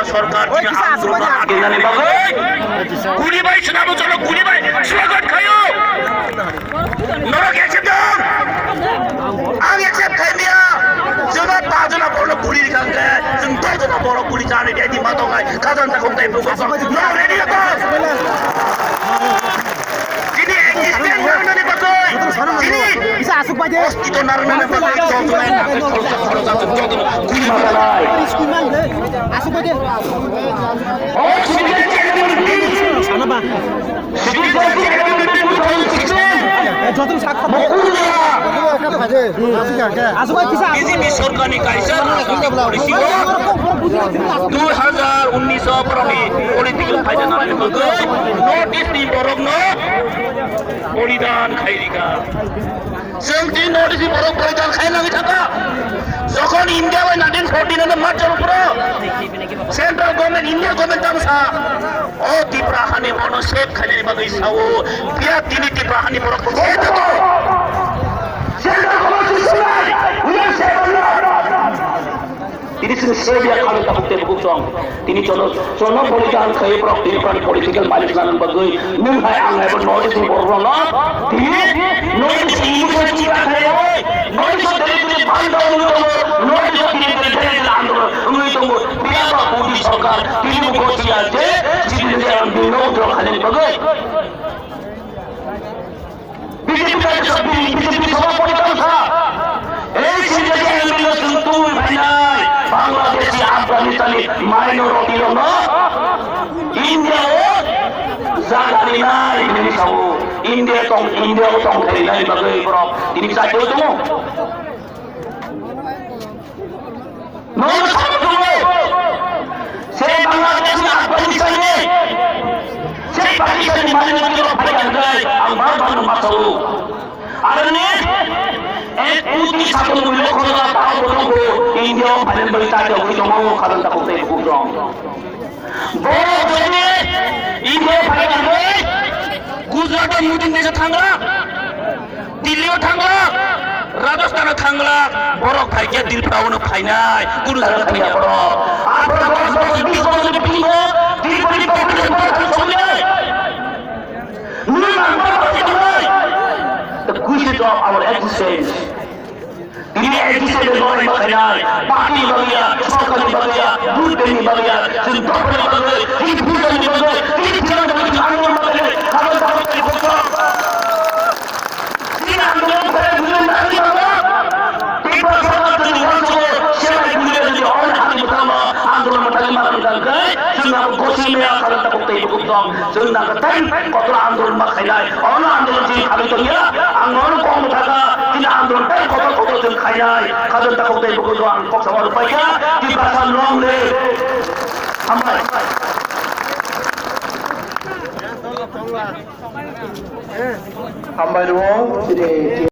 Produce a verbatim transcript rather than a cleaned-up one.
Sorkar tini ang tongma agenani bagwi kuli bai swnamo, jono kuli bai swagat khaio. Norok accept dong. Ang accept khai mia. Jono ta jona borok kuli rikang khe, chwng ta jona borok kuli chani dia di ma tongai. Kajan ta kong tai buka. Norok ready to? Tini existence narwknani bagwi, tini hospital narwknani bagwi, joto nai nai khoroksa khoroksa joto kuli. School man de. Asuk bai de. Sana ba. Eh, joto sak. Asuk bai kisa. B J P sorkarni kaisa rajniti policy o dui hazar unnish o borokni political phaida nani bagwi North East ni borokno bolidan khai rika. Chwng tini North East ni borok bolidan khai nangwi thangkha. Jokhon India bai nineteen forty nine o March o phuru Central Government, India Government tamo sa, o Tipra hani bono save khainani bagwi sao, phiya tini Tipra hani borok ko save jato. Central Government save nai, we are save or not? Tini chwng save ya khabe tabuk tei bukuk chong. Tini jono, jono bolidan khai borok tini pran political malik nang bagwi. Nwng hai ang hai bo North East ni borok rokno tini North East ni mukha chika khai oi. North East ni tini tini bhanda wngwi tongo. North East ni tini tini tini andolon wngwi tongo. Phiya ba Modi sorkar tini bo gosi ya je chini je ang bino utro khani bagwi. B J P ta bisa B J P sabapati tamo sa. Ei sini je M L A chwng twi phainai Bangladeshi, Afghanistani minority rokno India o jaga rinai hinwi sao. India tong, India o tong khainai bagwi borok tini kisa twi tongo. Nono sabu tongo. Se Bangladesh ni Afghanistan ni. Se Pakistan ni mani mani rok phai ang dai. Ang bar bar no masao. Aroni ek kuti satu mui lokho na tao bono ko India phai bai ta jagui tongo khadan ta ko te ko dong. Borok jodi India phai nangwi Gujarat o meeting kaisa thangla, Delhi o thangla, Rajasthan o thangla, borok phaikhe Tripura o phainai, kunu jaga thangya borok. Aphuru dos bosor, bis bosor ni bisingo Tripura ni population borok thang soknai. Nini nang borok thang soknai. The question of our existence. Tini A D C ni bagwi ma khainai, party ni bagwi ya, sorkar ni bagwi ya, vote bank ni bagwi ya, chwng dopha ni bagwi, chwng future ni bagwi, chwng future ni bagwi, chwng ani bagwi, karon dopha ni bagwi. Tini andolon kore bujui na ni bagwi. Tipra sorkar tini wansugo, sebai bujui na ni on hani butama, andolon ma tagi ma tagi kai, chwng abo gosi me a karon ta kok tei bukuk dong, chwng na ka tei kotor andolon ma khainai, ono andolon chini khabi tong ya, ang ono kong thaka, tini andolon tei kotor kotor chwng khainai. Khajang takhuk tei bukhuk ang kok sama rupai kha, Tiprasa long live. Hambai. Hambai rung, chini